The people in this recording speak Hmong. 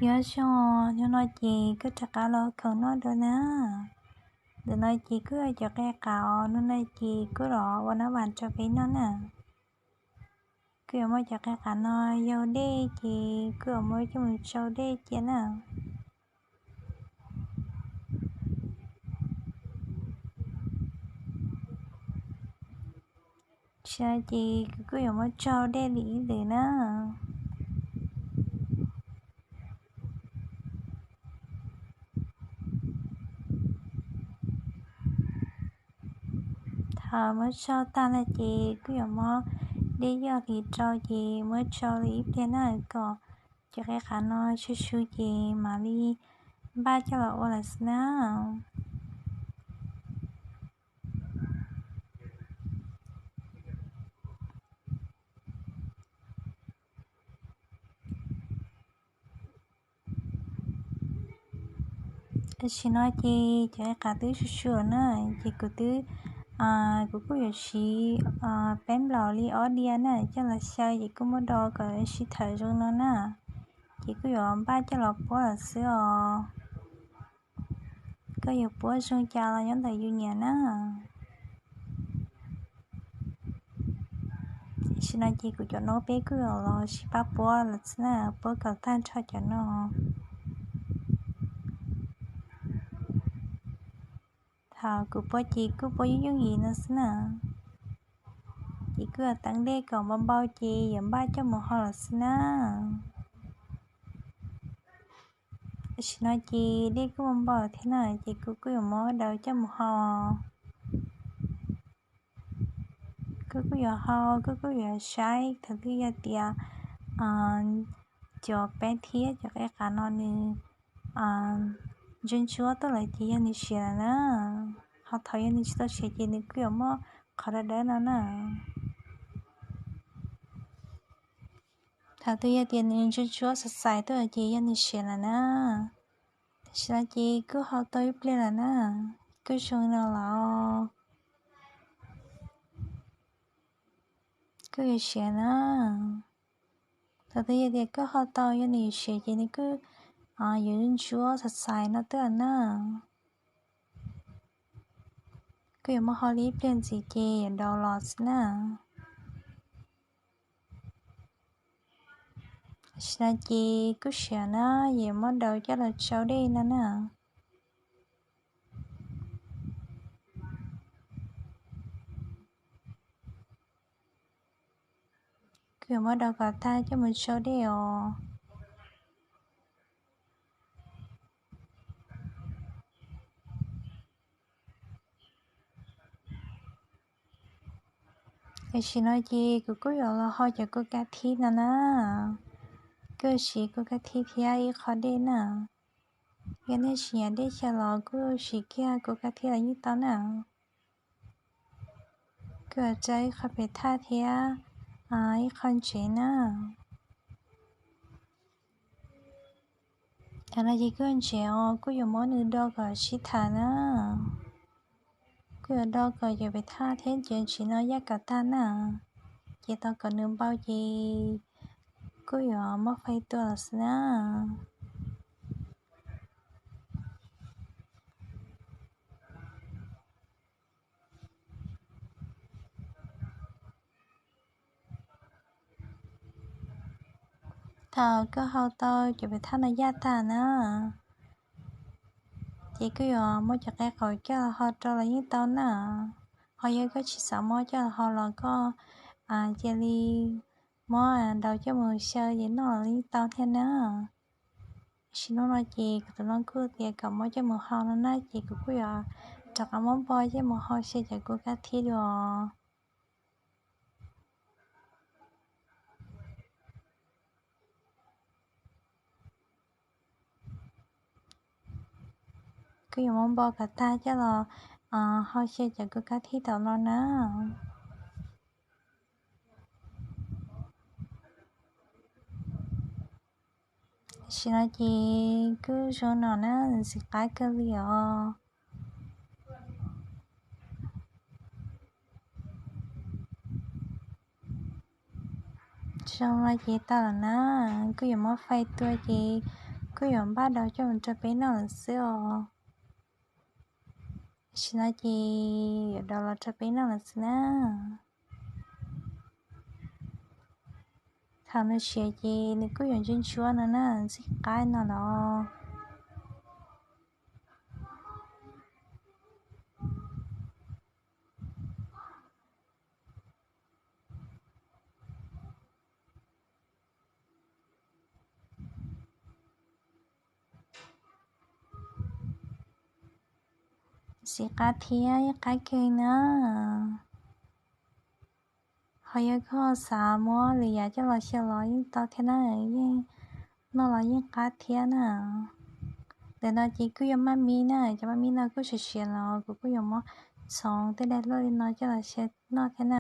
Nyob zoo, hnub no ces kuj rov qab los khoom noj dua na. Ntawm no ces kuj yog cov qe qav os, hnub no ces kuj los ua nab vas rau peb noj na. Kuj yuav muab cov qe qav no yau dej ces kuj yuav muab coj mus tsau dej cia na. Tam sim no ces kuv kuj yuav muab tsau dej li ib lwm na. Thaum muab tsau tag no ces kuj yuav muab dej yoj hliv rau ces muab tsau li ib pliag na kom cov qe qav no su su ces mam li npaj coj los ua lawm xwb na. Tam sim no ces cov qe qav twb su su na, ces kuv twb, kuv kuj yuav siv peb nplaum li ob diav na coj los xyaw ces kuj muab do kom sib thawm zoo no na. Ces kuj yuav npaj coj los puab lawm xwb os. Koj yuav puab zoo cas los nyob ntawm yus nyiam na. Tam sim no ces kuv cov no peb kuj yuav los sib pab puab lawm xwb na, puab kom tag nrho cov no. Thaum kuv puab ces kuj puab yooj yooj yim no xwb na. Ces kuj yuav teev dej kom npau npau ces yuav npaj coj mus hau lawm xwb na. Tam sim no ces dej kuj npau npau thiab na, ces kuv kuj yuav muab daus coj mus hau. Koj kuj yuav hau, koj kuj yuav saib thaum twg yog tias cov peb thiab cov qe qav no nws ntsuab ntsuab tuaj lawm ces yog nws siav lawm na. Ho thaum yog nws tsis tau siav ces nws kuj yuav muaj qhov dawb dawb no na. Thaum twg yog tias nws ntsuab ntsuab xais xais tuaj lawm ces yog nws siav lawm na. Tam sim no ces kuj hau tau ib pliag lawm na, kuj zoo no los kuj yuav siav na. Thaum twg yog tias koj hau tau yog nws yuav siav ces nws kuj yuav ntsuab xais xais no tuaj na. Kuj yuav muab hau li ib pliag ntxiv ces yuav daus los xwb na. Tam sim no ces kuj siav na, yuav muab daus coj los tsau dej no na. Kuj yuav muab daus kom tag coj mus tsau dej os. Tam sim no ces kuv kuj yuav los hau cov kua kab thib no na. Kuj siv kua kab thib thiab ib qho dej na. Yog nej tsis nyiam dej xyaw los kuj siv kiag kua kab thib los yeej tau na. Kuj yuav tsa ib qho pem thaj thiab ib qho ntsev na. Tam no ces kuj ntsev os, kuj yuav muab nws do kom sib thawm na. Kuj yuav do kom cov pem thaj thiab cov ntsev no yaj kom tag na. Ces tau kom nws npau ces kuj yuav muab fais tua los xwb na. Thaum koj hau tau cov pem thaj no yaj tag na, ces koj yuav muab cov qe qaum coj los hau rau los yeej tau na. Ho yog koj tsis xav muab coj los hau los koj cia li muab daus coj mus xyaw ces noj los yeej tau thiab na. Tam sim no ces kuv tus no kuj tias kom muab coj mus hau no na, ces kuv kuj yuav rov qab muab npo coj mus hau xyaw cov kua kab thib dua. Kuj yuav muab npo kom tag coj los hau xyaw cov kua kab thib tom no na. Tam sim no ces kuj zoo no na, ntxim qab kawg li os. Zoo no ces tau lawm na, kuj yuav muab fais tua ces kuj yuav npaj daus coj mus rau peb noj lawm xwb os. Tam sim no ces yuav daus los rau peb noj lawm xwb na. Thaum nws siav ces nws kuj yuav ntsuab ntsuab no na, ntxim qab no los. Ntxim qab thiab yeej qab kawg na. Ho yog koj xav muab lwm yam coj los xyaw los yeej tau thiab na, yeej noj los yeej qab thiab na. Ntawm no ces kuj yog maj mib na, cov maj mib no kuj siav siav los kuv kuj yuav muab txhoov tej daim luaj li no coj los xyaw noj thiab na.